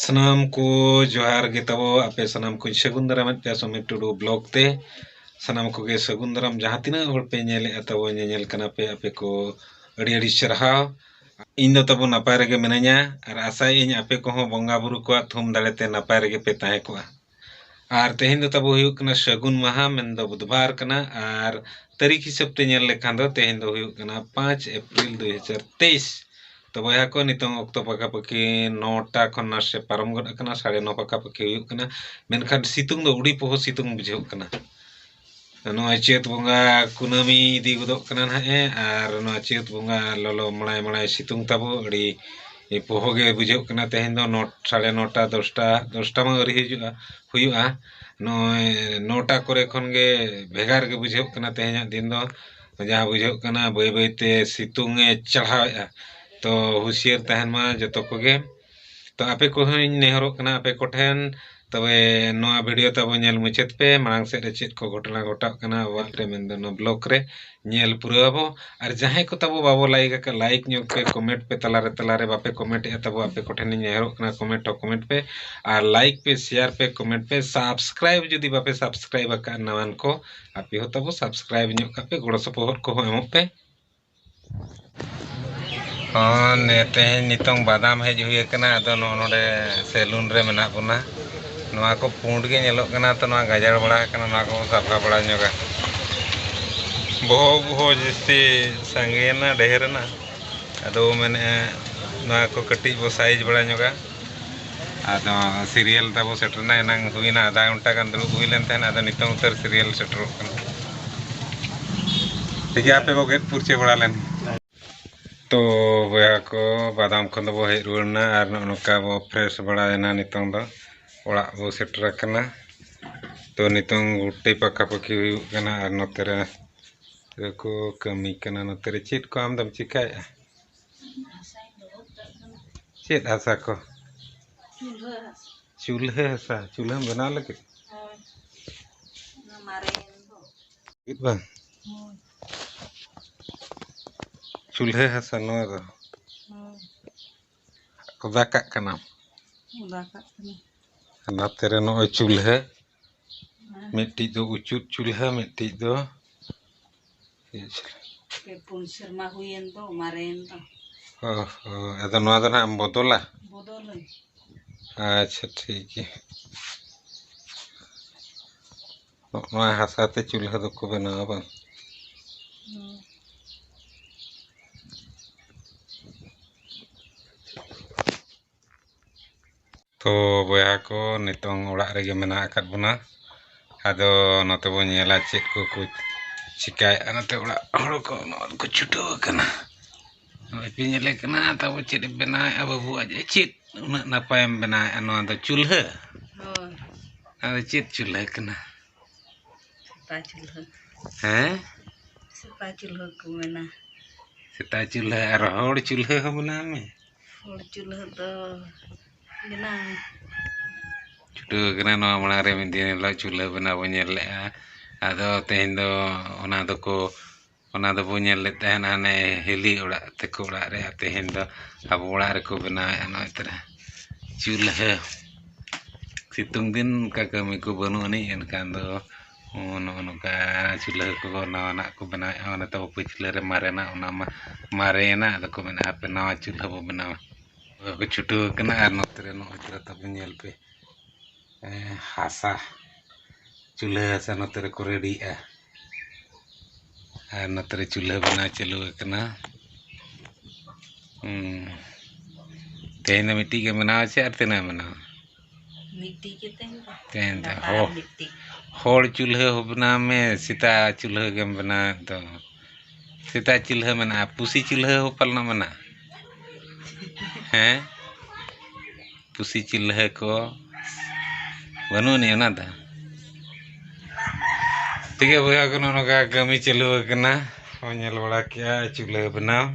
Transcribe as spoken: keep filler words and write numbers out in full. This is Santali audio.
ᱥᱟᱱᱟᱢ ᱠᱚ ᱡᱚᱦᱟᱨ ᱜᱮ ᱛᱟᱵᱚ, ᱟᱯᱮ ᱥᱟᱱᱟᱢ ᱠᱚᱧ ᱥᱟᱹᱜᱩᱱ ᱫᱟᱨᱟᱢᱮᱫ ᱯᱮᱭᱟ ᱥᱚᱢᱤᱨ ᱴᱩᱰᱩ ᱵᱞᱚᱜ ᱛᱮ᱾ ᱥᱟᱱᱟᱢ ᱠᱚᱜᱮ ᱥᱟᱹᱜᱩᱱ ᱫᱟᱨᱟᱢ, ᱡᱟᱦᱟᱸ ᱛᱤᱱᱟᱹᱜ ᱦᱚᱲ ᱯᱮ ᱧᱮᱞᱮᱫᱼᱟ ᱛᱟᱵᱚ, ᱧᱮᱧᱮᱞ ᱠᱟᱱᱟ ᱯᱮ, ᱟᱯᱮ ᱠᱚ ᱟᱹᱰᱤ ᱟᱹᱰᱤ ᱥᱟᱨᱦᱟᱣ᱾ ᱤᱧ ᱫᱚ ᱛᱟᱵᱚ ᱱᱟᱯᱟᱭ ᱨᱮᱜᱮ ᱢᱤᱱᱟᱹᱧᱟ ᱟᱨ ᱟᱥᱟᱭᱟᱹᱧ ᱟᱯᱮ ᱠᱚᱦᱚᱸ ᱵᱚᱸᱜᱟ ᱵᱩᱨᱩ ᱠᱚᱣᱟᱜ ᱛᱷᱩᱢ ᱫᱟᱲᱮ ᱛᱮ ᱱᱟᱯᱟᱭ ᱨᱮᱜᱮ ᱯᱮ ᱛᱟᱦᱮᱸ ᱠᱚᱜᱼᱟ᱾ ᱟᱨ ᱛᱮᱦᱮᱧ ᱫᱚ ᱛᱟᱵᱚ ᱦᱩᱭᱩᱜ ᱠᱟᱱᱟ ᱥᱟᱹᱜᱩᱱ ᱢᱟᱦᱟ, ᱢᱮᱱᱫᱚ ᱵᱩᱫᱷᱵᱟᱨ ᱠᱟᱱᱟ᱾ ᱟᱨ ᱛᱟᱹᱨᱤᱠᱷ ᱦᱤᱥᱟᱹᱵ ᱛᱮ ᱧᱮᱞ ᱞᱮᱠᱷᱟᱱ ᱫᱚ ᱛᱮᱦᱮᱧ ᱫᱚ ᱦᱩᱭᱩᱜ ᱠᱟᱱᱟ ᱯᱟᱸᱪ ᱮᱯᱨᱤᱞ ᱫᱩᱭ ᱦᱟᱡᱟᱨ ᱛᱮᱭᱤᱥ᱾ ᱛᱚ ᱵᱚᱭᱦᱟ ᱠᱚ, ᱱᱤᱛᱚᱝ ᱚᱠᱛᱚ ᱯᱟᱠᱟᱯᱟᱠᱤ ᱱᱚᱴᱟ ᱠᱷᱚᱱ ᱱᱟᱥᱮ ᱯᱟᱨᱚᱢ ᱜᱚᱫ ᱟᱠᱟᱱᱟ, ᱥᱟᱲᱮ ᱱᱚ ᱯᱟᱠᱟᱯᱟᱠᱤ ᱦᱩᱭᱩᱜ ᱠᱟᱱᱟ᱾ ᱢᱮᱱᱠᱷᱟᱱ ᱥᱤᱛᱩᱝ ᱫᱚ ᱟᱹᱰᱤ ᱯᱚᱦᱚ ᱥᱤᱛᱩᱝ ᱵᱩᱡᱷᱟᱹᱜ ᱠᱟᱱᱟ᱾ ᱱᱚᱜᱼᱚᱭ ᱪᱟᱹᱛ ᱵᱚᱸᱜᱟ ᱠᱩᱱᱟᱹᱢᱤ ᱤᱫᱤ ᱜᱚᱫᱚᱜ ᱠᱟᱱᱟ ᱱᱟᱦᱟᱜ ᱮ, ᱟᱨ ᱱᱚᱣᱟ ᱪᱟᱹᱛ ᱵᱚᱸᱜᱟ ᱞᱚᱞᱚ ᱢᱟᱲᱟᱭ ᱢᱟᱲᱟᱭ ᱥᱤᱛᱩᱝ ᱛᱟᱵᱚ ᱟᱹᱰᱤ ᱯᱚᱦᱚ ᱜᱮ ᱵᱩᱡᱷᱟᱹᱜ ᱠᱟᱱᱟ᱾ ᱛᱮᱦᱮᱧ ᱫᱚ ᱱᱚ ᱥᱟᱲᱮ ᱱᱚᱴᱟ, ᱫᱚᱥᱴᱟ, ᱫᱚᱥᱴᱟ ᱢᱟ ᱟᱹᱣᱨᱤ ᱦᱤᱡᱩᱜᱼᱟ, ᱦᱩᱭᱩᱜᱼᱟ᱾ ᱱᱚᱜᱼᱚᱭ ᱱᱚᱴᱟ ᱠᱚᱨᱮ ᱠᱷᱚᱱ ᱜᱮ ᱵᱷᱮᱜᱟᱨ ᱜᱮ ᱵᱩᱡᱷᱟᱹᱜ ᱠᱟᱱᱟ ᱛᱮᱦᱮᱧᱟᱜ ᱫᱤᱱ ᱫᱚ᱾ ᱡᱟᱦᱟᱸ ᱵᱩᱡᱷᱟᱹᱜ ᱠᱟᱱᱟ ᱵᱟᱹᱭ ᱵᱟᱹᱭ ᱛᱮ ᱥᱤᱛᱩᱝ ᱮ ᱪᱟᱲᱦᱟᱣᱮᱫᱼᱟ᱾ ᱛᱚ ᱦᱩᱸᱥᱤᱭᱟᱹᱨ ᱛᱟᱦᱮᱱ ᱢᱟ ᱡᱚᱛᱚ ᱠᱚᱜᱮ᱾ ᱛᱚ ᱟᱯᱮ ᱠᱚᱦᱚᱸᱧ ᱱᱮᱦᱚᱨᱚᱜ ᱠᱟᱱᱟ ᱟᱯᱮ ᱠᱚᱴᱷᱮᱱ, ᱛᱚᱵᱮ ᱱᱚᱣᱟ ᱵᱷᱤᱰᱤᱭᱳ ᱛᱟᱵᱚ ᱧᱮᱞ ᱢᱩᱪᱟᱹᱫ ᱯᱮ, ᱢᱟᱲᱟᱝ ᱥᱮᱫ ᱨᱮ ᱪᱮᱫ ᱠᱚ ᱜᱷᱚᱴᱚᱱᱟ ᱜᱷᱚᱴᱟᱜ ᱠᱟᱱᱟ ᱚᱣᱟᱞ ᱨᱮ, ᱢᱮᱱᱫᱚ ᱱᱚᱣᱟ ᱵᱞᱚᱜ ᱨᱮ ᱧᱮᱞ ᱯᱩᱨᱟᱹᱣ ᱟᱵᱚ᱾ ᱟᱨ ᱡᱟᱦᱟᱸᱭ ᱠᱚ ᱛᱟᱵᱚ ᱵᱟᱵᱚ ᱞᱟᱭᱤᱠ ᱟᱠᱟᱫ, ᱞᱟᱭᱤᱠ ᱧᱚᱜ ᱯᱮ, ᱠᱚᱢᱮᱱᱴ ᱯᱮ, ᱛᱟᱞᱟᱨᱮ ᱛᱟᱞᱟᱨᱮ ᱵᱟᱯᱮ ᱠᱚᱢᱮᱱᱴ ᱮᱫᱼᱟ ᱛᱟᱵᱚ, ᱟᱯᱮ ᱠᱚᱴᱷᱮᱱᱤᱧ ᱱᱮᱦᱚᱨᱚᱜ ᱠᱟᱱᱟ, ᱠᱚᱢᱮᱱᱴ ᱦᱚᱸ ᱠᱚᱢᱮᱱᱴ ᱯᱮ, ᱟᱨ ᱞᱟᱭᱤᱠ ᱯᱮ, ᱥᱮᱭᱟᱨ ᱯᱮ, ᱠᱚᱢᱮᱱᱴ ᱯᱮ, ᱥᱟᱵᱥᱠᱨᱟᱭᱤᱵ ᱡᱩᱫᱤ ᱵᱟᱯᱮ ᱥᱟᱵᱥᱠᱨᱟᱭᱤᱵ ᱟᱠᱟᱫ ᱱᱟᱣᱟᱱ ᱠᱚ, ᱟᱯᱮ ᱦᱚᱸ ᱛᱟᱵᱚ ᱥᱟᱵᱥᱠᱨᱟᱭᱤᱵ ᱧᱚᱜ ᱠᱟᱜ ᱯᱮ, ᱜᱚᱲᱚ ᱥᱚᱯᱚᱦᱚᱫ ᱠᱚᱦᱚᱸ ᱮᱢᱚᱜ ᱯᱮ᱾ ᱦᱚᱸ, ᱱᱮ-, ᱛᱮᱦᱮᱧ ᱱᱤᱛᱚᱝ ᱵᱟᱫᱟᱢ ᱦᱮᱡ ᱦᱩᱭ ᱟᱠᱟᱱᱟ, ᱟᱫᱚ ᱱᱚᱜᱼᱚ ᱱᱚᱰᱮ ᱥᱮᱞᱩᱱ ᱨᱮ ᱢᱮᱱᱟᱜ ᱵᱚᱱᱟ᱾ ᱱᱚᱣᱟ ᱠᱚ ᱯᱩᱸᱰ ᱜᱮ ᱧᱮᱞᱚᱜ ᱠᱟᱱᱟ, ᱛᱚ ᱱᱚᱣᱟ ᱜᱟᱡᱟᱲ ᱵᱟᱲᱟ ᱟᱠᱟᱱᱟ, ᱱᱚᱣᱟ ᱠᱚ ᱥᱟᱯᱷᱟ ᱵᱟᱲᱟ ᱧᱚᱜᱟ᱾ ᱵᱚᱦᱚᱜ ᱵᱚᱦᱚᱜ ᱡᱟᱹᱥᱛᱤ ᱥᱟᱸᱜᱮᱭᱮᱱᱟ, ᱰᱷᱮᱨ ᱮᱱᱟ, ᱟᱫᱚ ᱢᱮᱱᱮᱫᱼᱟ ᱱᱚᱣᱟ ᱠᱚ ᱠᱟᱹᱴᱤᱡ ᱵᱚ ᱥᱟᱭᱤᱡᱽ ᱵᱟᱲᱟ ᱧᱚᱜᱟ᱾ ᱟᱫᱚ ᱥᱤᱨᱤᱭᱟᱞ ᱛᱟᱵᱚ ᱥᱮᱴᱮᱨᱱᱟ, ᱮᱱᱟᱝ ᱦᱩᱭᱱᱟ ᱟᱫᱷᱟ ᱜᱷᱚᱱᱴᱟ ᱜᱟᱱ ᱫᱩᱲᱩᱵ ᱦᱩᱭ ᱞᱮᱱ ᱛᱟᱦᱮᱱ, ᱟᱫᱚ ᱱᱤᱛᱚᱝ ᱩᱛᱟᱹᱨ ᱥᱤᱨᱤᱭᱟᱞ ᱥᱮᱴᱮᱨᱚᱜ ᱠᱟᱱᱟ᱾ ᱴᱷᱤᱠ ᱜᱮᱭᱟ, ᱟᱯᱮ ᱠᱚ ᱜᱮᱫ ᱯᱩᱨᱪᱟᱹ ᱵᱟᱲᱟ ᱞᱮᱱ᱾ ᱛᱚ ᱵᱚᱭᱦᱟ ᱠᱚ, ᱵᱟᱫᱟᱢ ᱠᱷᱚᱱ ᱫᱚᱵᱚ ᱦᱮᱡ ᱨᱩᱣᱟᱹᱲ ᱮᱱᱟ ᱟᱨ ᱱᱚᱜᱼᱚ ᱱᱚᱝᱠᱟ ᱵᱚ ᱯᱷᱨᱮᱥ ᱵᱟᱲᱟᱭᱮᱱᱟ᱾ ᱱᱤᱛᱚᱝ ᱫᱚ ᱚᱲᱟᱜ ᱵᱚ ᱥᱮᱴᱮᱨ ᱟᱠᱟᱱᱟ᱾ ᱛᱚ ᱱᱤᱛᱚᱝ ᱜᱩᱴᱤ ᱯᱟᱠᱟᱯᱟᱠᱤ ᱦᱩᱭᱩᱜ ᱠᱟᱱᱟ ᱟᱨ ᱱᱚᱛᱮ ᱨᱮ ᱠᱚ ᱠᱟᱹᱢᱤ ᱠᱟᱱᱟ᱾ ᱱᱚᱛᱮ ᱨᱮ ᱪᱮᱫ ᱠᱚ ᱟᱢ ᱫᱚᱢ ᱪᱤᱠᱟᱹᱭᱮᱫᱼᱟ? ᱪᱮᱫ ᱦᱟᱥᱟ ᱠᱚ? ᱪᱩᱞᱦᱟᱹ ᱦᱟᱥᱟ᱾ ᱪᱩᱞᱦᱟᱹ ᱦᱟᱥᱟ, ᱪᱩᱞᱦᱟᱹᱢ ᱵᱮᱱᱟᱣ ᱞᱟᱹᱜᱤᱫ? ᱦᱳᱭ᱾ ᱚᱱᱟ ᱢᱟᱨᱮᱱ ᱫᱚ᱾ ᱪᱮᱫ ᱵᱟᱝ? ᱦᱳᱭ᱾ ᱪᱩᱞᱦᱟᱹ ᱦᱟᱥᱟ ᱱᱚᱣᱟ ᱫᱚ? ᱦᱳᱭ᱾ ᱚᱫᱟ ᱠᱟᱜ ᱠᱟᱱᱟᱢ? ᱚᱫᱟ ᱠᱟᱜ ᱠᱟᱱᱟ᱾ ᱱᱚᱛᱮ ᱨᱮ ᱱᱚᱜᱼᱚᱭ ᱪᱩᱞᱦᱟᱹ, ᱢᱤᱫᱴᱤᱡ ᱫᱚ ᱩᱪᱩᱫ ᱪᱩᱞᱦᱟᱹ, ᱢᱤᱫᱴᱤᱡ ᱫᱚ ᱤᱭᱟᱹ ᱪᱩᱞᱦᱟᱹ᱾ ᱯᱮ ᱯᱩᱱ ᱥᱮᱨᱢᱟ ᱦᱩᱭᱮᱱ ᱫᱚ, ᱢᱟᱨᱮᱭᱮᱱ ᱫᱚ᱾ ᱚ ᱦᱚᱸ, ᱟᱫᱚ ᱱᱚᱣᱟ ᱫᱚ ᱱᱟᱦᱟᱜ ᱮᱢ ᱵᱚᱫᱚᱞᱟ? ᱵᱚᱫᱚᱞᱟᱹᱧ᱾ ᱟᱪᱪᱷᱟ, ᱴᱷᱤᱠ ᱜᱮᱭᱟ᱾ ᱱᱚᱜᱼᱚ ᱱᱚᱣᱟ ᱦᱟᱥᱟ ᱛᱮ ᱪᱩᱞᱦᱟᱹ ᱫᱚᱠᱚ ᱵᱮᱱᱟᱣᱟ ᱵᱟᱝ? ᱦᱩᱸ᱾ ᱛᱚ ᱵᱚᱭᱦᱟ ᱠᱚ, ᱱᱤᱛᱚᱝ ᱚᱲᱟᱜ ᱨᱮᱜᱮ ᱢᱮᱱᱟᱜ ᱟᱠᱟᱫ ᱵᱚᱱᱟ᱾ ᱟᱫᱚ ᱱᱚᱛᱮ ᱵᱚᱱ ᱧᱮᱞᱟ ᱪᱮᱫ ᱠᱚᱠᱚ ᱪᱤᱠᱟᱭᱮᱫᱼᱟ᱾ ᱱᱚᱛᱮ ᱚᱲᱟᱜ ᱦᱚᱲ ᱠᱚ ᱱᱚᱣᱟ ᱠᱚ ᱪᱷᱩᱴᱟᱹᱣ ᱟᱠᱟᱱᱟ᱾ ᱱᱚᱜᱼᱚᱭ ᱯᱮ ᱧᱮᱞᱮ ᱠᱟᱱᱟ, ᱛᱟᱵᱚ ᱪᱮᱫ ᱮ ᱵᱮᱱᱟᱣᱮᱫᱼᱟ ᱵᱟᱹᱵᱩ? ᱟᱡ ᱪᱮᱫ ᱩᱱᱟᱹᱜ ᱱᱟᱯᱟᱭᱮᱢ ᱵᱮᱱᱟᱣᱮᱫᱼᱟ? ᱱᱚᱣᱟ ᱫᱚ ᱪᱩᱞᱦᱟᱹ? ᱦᱳᱭ᱾ ᱟᱫᱚ ᱪᱮᱫ ᱪᱩᱞᱦᱟᱹ ᱠᱟᱱᱟ? ᱥᱮᱛᱟ ᱪᱩᱞᱦᱟᱹ᱾ ᱦᱮᱸ? ᱥᱮᱛᱟ ᱪᱩᱞᱦᱟᱹ ᱠᱚ ᱢᱮᱱᱟ᱾ ᱥᱮᱛᱟ ᱪᱩᱞᱦᱟᱹ ᱟᱨ ᱦᱚᱲ ᱪᱩᱞᱦᱟᱹ ᱦᱚᱸ ᱵᱮᱱᱟᱣ ᱢᱮ᱾ ᱦᱚᱲ ᱪᱩᱞᱦᱟᱹ ᱫᱚ ᱵᱮᱱᱟᱣ ᱢᱮ᱾ ᱪᱷᱩᱴᱟᱹᱣ ᱠᱟᱱᱟ᱾ ᱱᱚᱣᱟ ᱢᱟᱲᱟᱝ ᱨᱮ ᱢᱤᱫ ᱫᱤᱱ ᱦᱤᱞᱳᱜ ᱪᱩᱞᱦᱟᱹ ᱵᱮᱱᱟᱣ ᱵᱚᱱ ᱧᱮᱞ ᱞᱮᱫᱼᱟ᱾ ᱟᱫᱚ ᱛᱮᱦᱮᱧ ᱫᱚ ᱚᱱᱟ ᱫᱚᱠᱚ, ᱚᱱᱟ ᱫᱚᱵᱚ ᱧᱮᱞ ᱞᱮᱫ ᱛᱟᱦᱮᱱᱟ ᱦᱟᱱᱮ ᱦᱤᱞᱤ ᱚᱲᱟᱜ, ᱛᱟᱠᱚ ᱚᱲᱟᱜ ᱨᱮ᱾ ᱟᱨ ᱛᱮᱦᱮᱧ ᱫᱚ ᱟᱵᱚ ᱚᱲᱟᱜ ᱨᱮᱠᱚ ᱵᱮᱱᱟᱣᱮᱫᱼᱟ ᱱᱚᱜᱼᱚᱭ ᱛᱚᱨᱟ ᱪᱩᱞᱦᱟᱹ᱾ ᱥᱤᱛᱩᱝ ᱫᱤᱱ ᱚᱱᱠᱟ ᱠᱟᱹᱢᱤ ᱠᱚ ᱵᱟᱹᱱᱩᱜ ᱟᱹᱱᱤᱡ, ᱮᱱᱠᱷᱟᱱ ᱫᱚ ᱱᱚᱜᱼᱚ ᱱᱚᱝᱠᱟ ᱪᱩᱞᱦᱟᱹ ᱠᱚ ᱱᱟᱣᱟᱱᱟᱜ ᱠᱚ ᱵᱮᱱᱟᱣᱮᱫᱼᱟ᱾ ᱚᱱᱟ ᱛᱟᱵᱚ ᱯᱟᱹᱪᱷᱞᱟᱹ ᱨᱮ ᱢᱟᱨᱮᱱᱟᱜ, ᱚᱱᱟ ᱢᱟ ᱢᱟᱨᱮᱭᱮᱱᱟ᱾ ᱟᱫᱚ ᱠᱚ ᱢᱮᱱᱟ, "ᱦᱟᱯᱮ ᱱᱟᱣᱟ ᱪᱩᱞᱦᱟᱹ ᱵᱚ ᱵᱮᱱᱟᱣᱟ᱾" ᱠᱚ ᱪᱷᱩᱴᱟᱹᱣ ᱟᱠᱟᱱᱟ᱾ ᱟᱨ ᱱᱚᱛᱮ ᱨᱮ ᱱᱚᱜᱼᱚᱭ ᱛᱚᱨᱟ ᱛᱟᱵᱚᱱ ᱧᱮᱞ ᱯᱮ, ᱮᱸ, ᱦᱟᱥᱟ ᱪᱩᱞᱦᱟᱹ ᱦᱟᱥᱟ ᱱᱚᱛᱮ ᱨᱮᱠᱚ ᱨᱮᱰᱤᱭᱮᱜᱼᱟ᱾ ᱟᱨ ᱱᱚᱛᱮ ᱨᱮ ᱪᱩᱞᱦᱟᱹ ᱵᱮᱱᱟᱣ ᱪᱟᱹᱞᱩ ᱟᱠᱟᱱᱟ᱾ ᱦᱩᱸ᱾ ᱛᱮᱦᱮᱧ ᱫᱚ ᱢᱤᱫᱴᱤᱡ ᱜᱮ ᱵᱮᱱᱟᱣᱟ ᱥᱮ ᱟᱨ ᱛᱤᱱᱟᱹᱜ ᱮᱢ ᱵᱮᱱᱟᱣᱟ? ᱢᱤᱫᱴᱤᱡ ᱜᱮ ᱛᱮᱦᱮᱧ ᱫᱚ᱾ ᱛᱮᱦᱮᱧ ᱫᱚ ᱜᱟᱯᱟ ᱦᱚ-, ᱟᱨ ᱢᱤᱫᱴᱤᱡ᱾ ᱦᱚᱲ ᱪᱩᱞᱦᱟᱹ ᱦᱚᱸ ᱵᱮᱱᱟᱣ ᱢᱮ, ᱥᱮᱛᱟ ᱪᱩᱞᱦᱟᱹ ᱜᱮᱢ ᱵᱮᱱᱟᱣᱮᱫ ᱫᱚ᱾ ᱥᱮᱛᱟ ᱪᱩᱞᱦᱟᱹ ᱢᱮᱱᱟᱜᱼᱟ, ᱯᱩᱥᱤ ᱪᱩᱞᱦᱟᱹ ᱦᱚᱸ ᱯᱟᱞᱮᱱ ᱢᱮᱱᱟᱜᱼᱟ᱾ ᱦᱮᱸ? ᱯᱩᱥᱤ ᱪᱩᱞᱦᱟᱹ ᱠᱚ ᱵᱟᱹᱱᱩᱜ ᱟᱹᱱᱤᱡ ᱚᱱᱟ ᱫᱚ᱾ ᱴᱷᱤᱠ ᱜᱮᱭᱟ ᱵᱚᱭᱦᱟ ᱠᱚ, ᱱᱚᱜᱼᱚ ᱱᱚᱝᱠᱟ ᱠᱟᱹᱢᱤ ᱪᱟᱹᱞᱩ ᱟᱠᱟᱱᱟ᱾ ᱵᱚᱱ ᱧᱮᱞ ᱵᱟᱲᱟ ᱠᱮᱜᱼᱟ ᱪᱩᱞᱦᱟᱹ ᱵᱮᱱᱟᱣ᱾